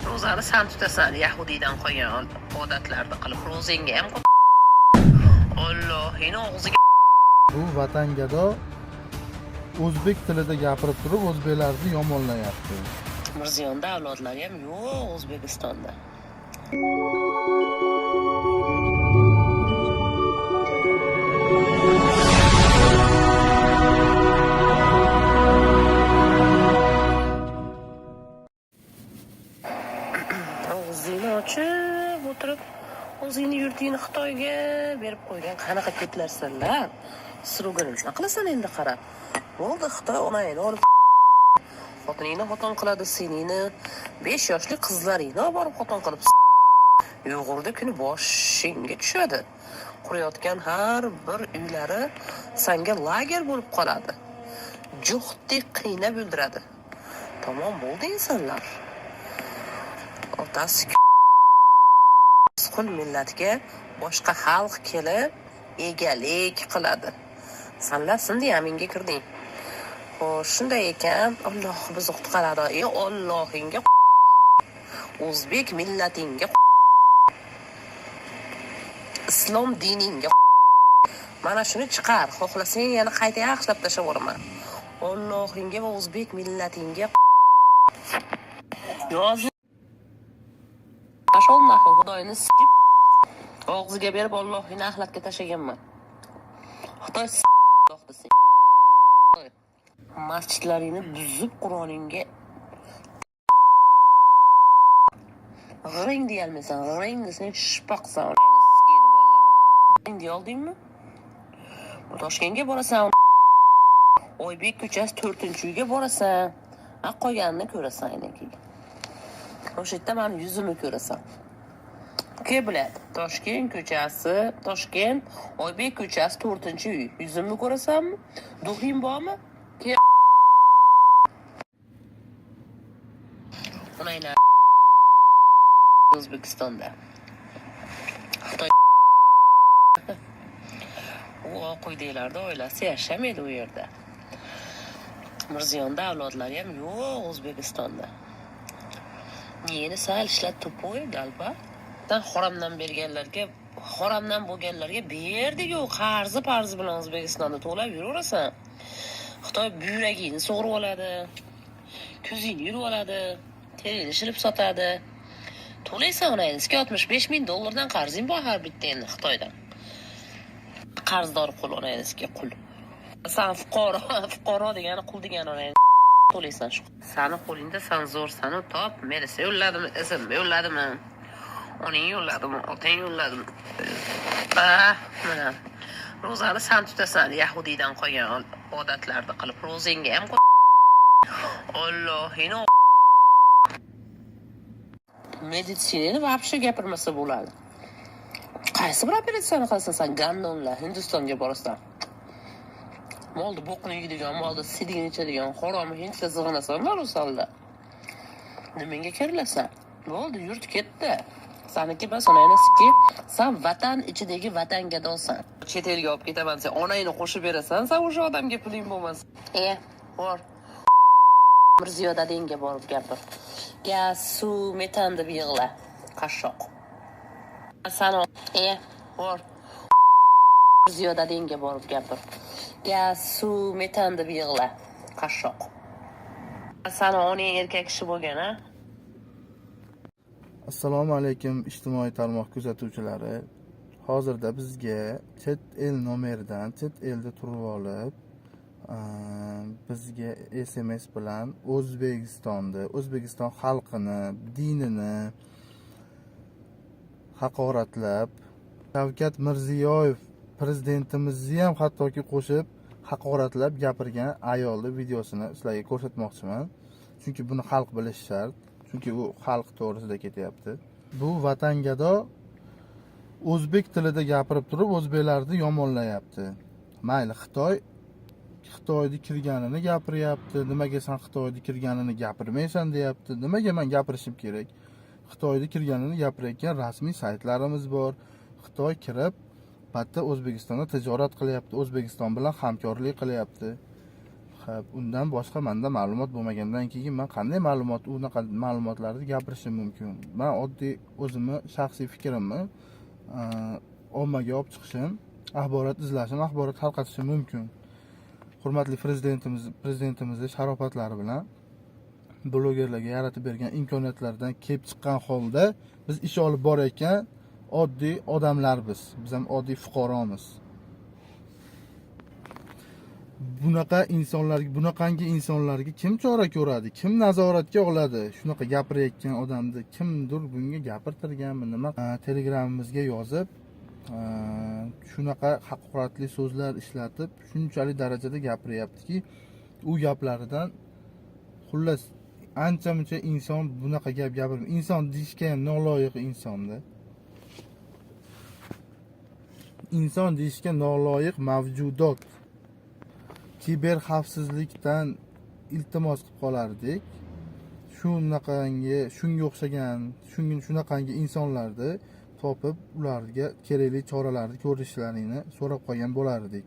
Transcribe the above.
Ro'zani san tutasan, yahudiydan qolgan odatlarni qilib, ro'zangga ham Allohini og'ziga. Bu vatangado o'zbek tilida gapirib turib o'zbeklarni yomonlayapti. Mirziyonda avlodlari ham yo'q O'zbekistonda. Og'zingni ochib o'tirib, o'zingni yurtingni Xitoyga berib qo'ygan qanaqa ketlarsanlar? Srogini nima qilasan endi, qara. Bo'ldi, Xitoy onangni olib xotiningni xotin qiladi, seningni 5 yoshli qizlaringni olib borib xotin qilib Uyg'urda kuni boshingga tushadi. Qurayotgan har bir uylari sanga lager bo'lib qoladi. Juxtdek qiynab o'ldiradi. Tamom bo'ldi insonlar. Otasi qul millatga boshqa xalq kelib egalik qiladi. Sanlar sindi yaminga kirding. Xo'sh, shunday ekan, Alloh bizni qutqaradi. Ey Allohingga, o'zbek millatingga, islom diningga mana shuni chiqar. Xohlasang yana qayta yaxshilab tashlab yuboraman. Allohingga va o'zbek millatingga yoz. Пошел нахуй, Xudoyni sikib og'ziga berib Allohingni axlatga tashlaganman. Xitoy sen. Masjidlaringni buzib Qur'oningga g'ing deyolmaysan, g'ing desang shipaqsan, sikini bolalari. G'ing deya oldingmi? Toshkentga borasan, Oybek ko'chasi 4-uyga borasan. A qolganini ko'rasan endi keyin. O'sha yerda mani yuzimni ko'rasan. Kim biladi? Toshkent ko'chasi, Toshkent, Oybek ko'chasi 4-uy. Yuzimni ko'rasanmi? Duxing bormi? Ke Onaylar O'zbekistonda. Xitoy u oq uydagilarda oilasi yashamaydi u yerda. Mirziyonda avlodlari ham yo'q O'zbekistonda. Miyani sal ishlat тупой galba. Dan haramdan berganlarga, haramdan bo'lganlarga berdik-ku, qarzi parzi bilan O'zbekistonda to'lab yuraversan. Xitoy buyragingni sug'urib oladi, ko'zingni yulib oladi, teringni shilib sotadi. To'laysan onangizga 65 ming dollardan qarzing bor har bitta endi Xitoydan. Qarzdor qul onangizga qul. San fuqaro, fuqaro degani qul degani onang to'laysan shu. Sani qo'lingda san zo'rsan, top, melisa yo'lladimi, ism yo'lladimi? Oning yo'lladimi, otang yo'lladimi? Ah, mana. Ro'zani san tutasan, yahudiydan qolgan odatlarni qilib, ro'zangga ham Allohini meditsinani вообще gapirmasa bo'ladi. Qaysi bir operatsiyani qilasan san, gandonlar, Hindistonga borasan. Molni bo'qini yeydigan, molni sidigini ichadigan, harom hindcha zig'inasanlar o'sanlar. Nimaga kirilasan? Bo'ldi, yurt ketdi. Saniki bas onangni sikib, san vatan ichidagi vatangadosan. Chet elga olib ketaman, sen onangni qo'shib berasan, san o'sha odamga puling bo'lmasa. Bor. Mirziyo dadangga borib gapir. Gaz, suv, metan deb yig'la. Qashshoq. San bor. Mirziyo dadangga borib gapir. Gaz, suv, metan deb yig'la. Qashshoq. San onang erkak kishi bo'lgan, a? Assalomu alaykum ijtimoiy tarmoq kuzatuvchilari. Hozirda bizga chet el nomeridan chet elda turib olib, bizga SMS bilan O'zbekistonda, O'zbekiston xalqini, dinini haqoratlab, Shavkat Mirziyoyev prezidentimizni ham hattoki qo'shib haqoratlab gapirgan ayolni videosini sizlarga ko'rsatmoqchiman. Chunki buni xalq bilishi shart. Chunki u xalq to'g'risida ketyapti. Bu vatangado o'zbek tilida gapirib turib o'zbeklarni yomonlayapti. Mayli, Xitoyni kirganini gapiryapti. Nimaga sen Xitoyni kirganini gapirmaysan deyapti. Nimaga men gapirishim kerak? Xitoyni kirganini gapirayotgan rasmiy saytlarimiz bor. Xitoy kirib, bitta O'zbekistonda tijorat qilyapti, O'zbekiston bilan hamkorlik qilyapti. Hop, undan boshqa menda ma'lumot bo'lmagandan keyin man qanday ma'lumot, unaqa ma'lumotlarni gapirishim mumkin? Man oddiy o'zimni shaxsiy fikrimni ommaga olib chiqishim, axborot izlashim, axborot tarqatishim mumkin. Hurmatli prezidentimizni sharofatlari bilan blogerlarga yaratib bergan imkoniyatlardan kelib chiqqan holda biz ish olib borayotgan oddiy odamlarmiz. Biz ham oddiy fuqaromiz. Bunaqa insonlarga, bunaqangi insonlarga kim chora ko'radi? Kim nazoratga oladi? Shunaqa gapirayotgan odamni kimdir bunga gapirtirganmi, nima? Telegramimizga yozib, shunaqa haqoratli so'zlar ishlatib, shunchalik darajada gapiryaptiki, u gaplaridan xullas ancha muncha inson bunaqa gap gapirib, inson deyishga ham noloyiq insonda. Inson deyishga noloyiq mavjudot. Kiber xavfsizlikdan iltimos qilib qolardik. Shunaqangi, shunga o'xshagan, shunaqangi insonlarni topib, ularga kerakli choralarni ko'rishlarini so'rab qolgan bo'lardik.